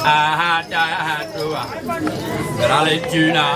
Ahata-hatoa. Rale-tuna.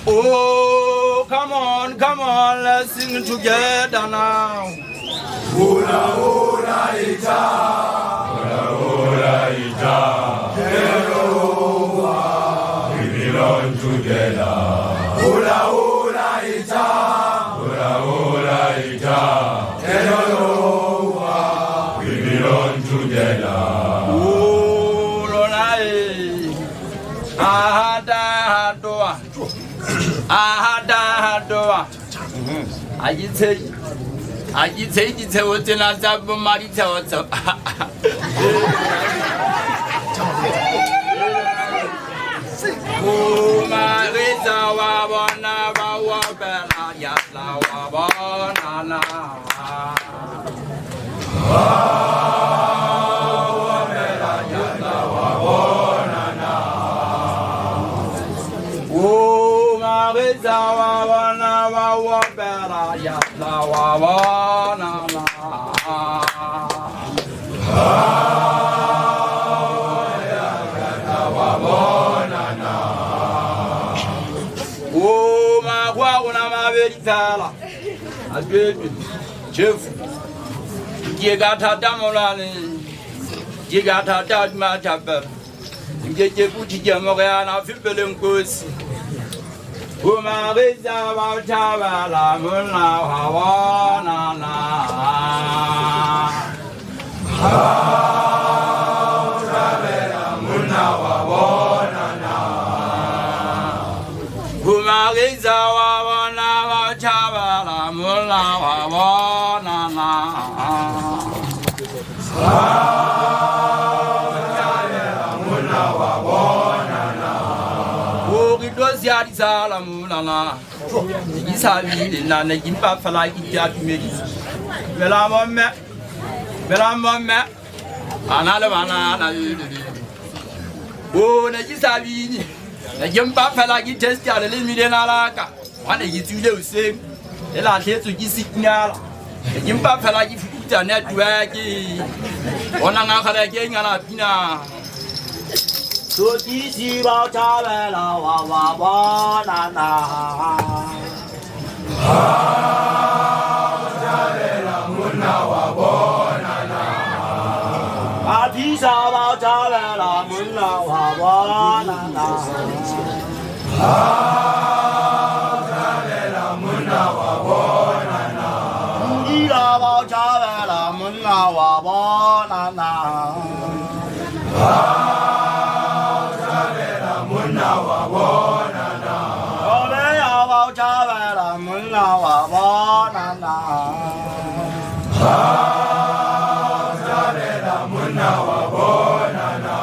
Oh, come on, come on, let's sing together now. Hula hula ita, hula hula ita, Jehovah, we belong together. Hula hula ita, hula hula ita, Jehovah, we belong together. Oh, Lord, ahada hadoa, ahada hadoa. Aji tse o tsena tsa bo madi tse o tse. O maretsa wa bona ba wa bela ya la. wa bona na. Opela diatla wa bona na. O Marisa wa bona wa opela diatla wa bona na. O magwa o na mabedi fela. A tswetswe chef ke ka thata molwane ke ka thata dimathapelo nke ke puthi ke mogeyana fipele nkosi. O Marisa ba thabela monna wa bona na. Thabela monna wa bona na. O Marisa wa bona ba thabela monna wa bona na. Thabela monna wa bona na. O ke tlo sia di sala mona na. Ke sa bile nna ne ke mpa fela ke di a dumedisa. Bela bomme. Bela bomme. Ana le bana na. O ne ke sa bine. Ne ke mpa fela ke test ya le lemile la laka. Wa ne ke tswile hoseng. Le lahletswe ke signal. Ne ke mpa fela ke fuputsa network. Bona ngakgale ke ngala pina. Sotisi ba thabela wa wa bona na. Thabela monna wa bona na. Adisa ba thabela monna wa bona na. Thabela monna wa bona na. Ila ba thabela monna wa bona na. Thabela monna wa bona na. Obe ya ba thabela monna wa bona na. Thabela monna wa bona na.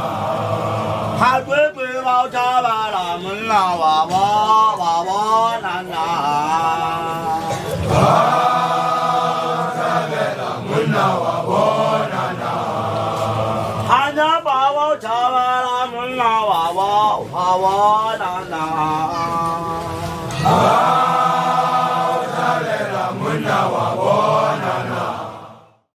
Ha kwe ba thabela monna wa bona na. Thabela monna wa bona na. Hanya ba ba thabela monna wa bona na.